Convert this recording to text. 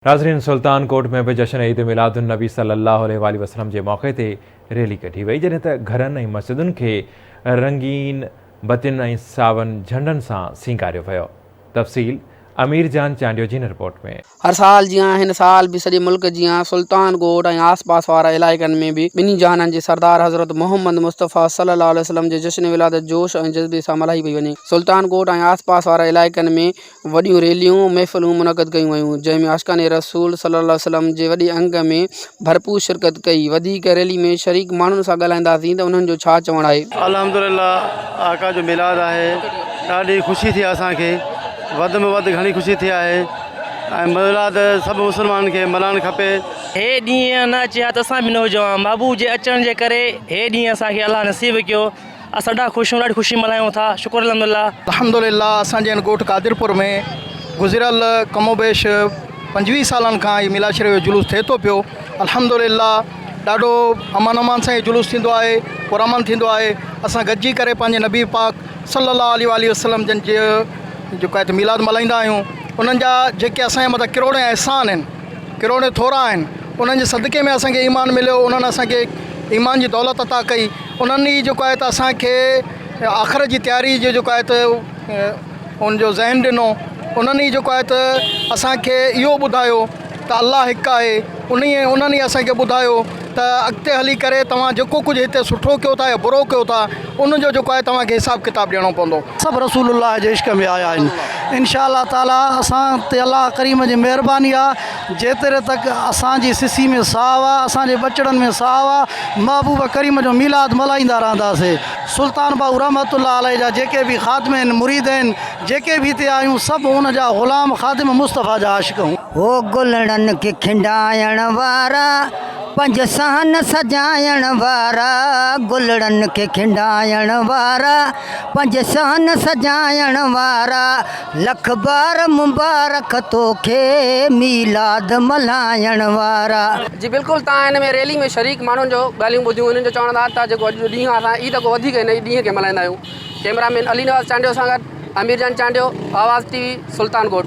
ناظرين سلطان ڪوٽ ۾ به جشن عيد ميلاد النبي صلي الله عليه واٰله وسلم جي موقعي تي ريلي ڪڍي وئي جڏهن ته گهرن ۽ مسجدن کي رنگين بتين ۽ ساون جهنڊن سان سينگاريو ويو تفصيل امير جان چانڊيو جي هن رپورٽ ۾. هر سال جيان هن سال به سڄي ملڪ جيان سلطان ڳوٺ ۽ آس پاس وارا علائقن ۾ به ٻنهي جهانن جي سردار حضرت محمد مصطفيٰ صلي الله عليه وسلم جي جشن ولادت جوش ۽ جذبي سان ملهائي پئي وڃي سلطان ڳوٺ ۽ آس پاس وارا علائقن ۾ وڏيون ريليون، محفلون منعقد ڪيون ويون، جنهن ۾ عاشقان رسول صلي الله عليه وسلم جي وڏي انگ ۾ ڀرپور شرڪت ڪئي. وڌيڪ ريلي ۾ شريڪ ماڻهن سان ڳالهائينداسين ته انهن جو ڇا چوڻ آهي. الحمدلله آقا جو ميلاد آهي ڏاڍي خوشي ٿي اسان کي وڌ ۾ وڌ گهڻي خوشي ٿي آهي ۽ ميلاد سڀ مسلمانن کي ملهائڻ کپي. هي ڏينهن نه اچي ها ته اسان به نه هجون ها محبوب جي اچڻ جي ڪري هي ڏينهن اسان کي الله نصيب ڪيو. اسان ڏاڍا خوش آهيون ڏاڍي خوشي ملهايون ٿا شڪر الحمد الله. الحمدلله اسان جي هن ڳوٺ قادرپور ۾ گذريل ڪم و بيش 25 سالن کان هي ميلاد شريف جو جلوس ٿئي ٿو پيو الحمدلله ڏاڍو امن امان سان هي جلوس ٿيندو آهي پرامن ٿيندو آهي اسان گڏجي ڪري پنهنجي نبي پاڪ صلي الله عليه واٰله وسلم جن جو جيڪو آهي ميلاد ملهائيندا آهيون انهن جا جيڪي اسان جي مٿان ڪروڙين احسان آهن ڪروڙين ٿورا آهن انهن جي صدقي ۾ اسان کي ايمان مليو انهن اسان کي ايمان جي دولت عطا ڪئي انهن ئي جيڪو آهي ته اسان کي آخرت جي تياري جو جيڪو آهي ته ان جو ذهن ڏنو انهن ئي جيڪو آهي ته اسان کي اهو ٻڌايو ته الله هڪ آهي انهي انهن ئي اسان کي ٻڌايو ته اڳتي هلي ڪري توهان جيڪو ڪجهه هتي سٺو ڪيو ٿا يا برو ڪيو ٿا ان جو جيڪو آهي توهان کي حساب ڪتاب ڏيڻو پوندو. سڀ رسول الله جي عشق ۾ آيا آهن انشاء الله تعالي اسان تي الله ڪريم جي مهرباني آ جيتري تڪ اسان جي سسي ۾ ساهه آ اسان جي ٻچڙن ۾ ساهه آ محبوب ڪريم جو ميلاد ملهائيندا رهنداسي سلطان باهو رحمت الله عليه جا جيڪي به خادم آهن مريد آهن جيڪي به هتي آهيون سڀ ان جا غلام خادم مصطفيٰ جا عاشق آهيون. هو گلڙن کي کنڊائڻ وارا، پنج صحن سجائڻ وارا، گلڙن کي کنڊائڻ وارا، پنج صحن سجائڻ وارا، لک بار مبارڪ توکي ميلاد ملهائڻ وارا. جي بلڪل تان هن ۾ ريلي ۾ شريڪ ماڻهن جو ڳالهيون ٻڌيون انهن جو چوڻ آهي ته جيڪو اڄ جو ڏينهن آهي اسان عيد کان وڌيڪ هن ڏينهن کي ملهائيندا آهيون ڪئميرا مين علي نواز چانڊيو سان گڏ امير جان چانڊيو آواز ٽي وي سلطان ڳوٺ.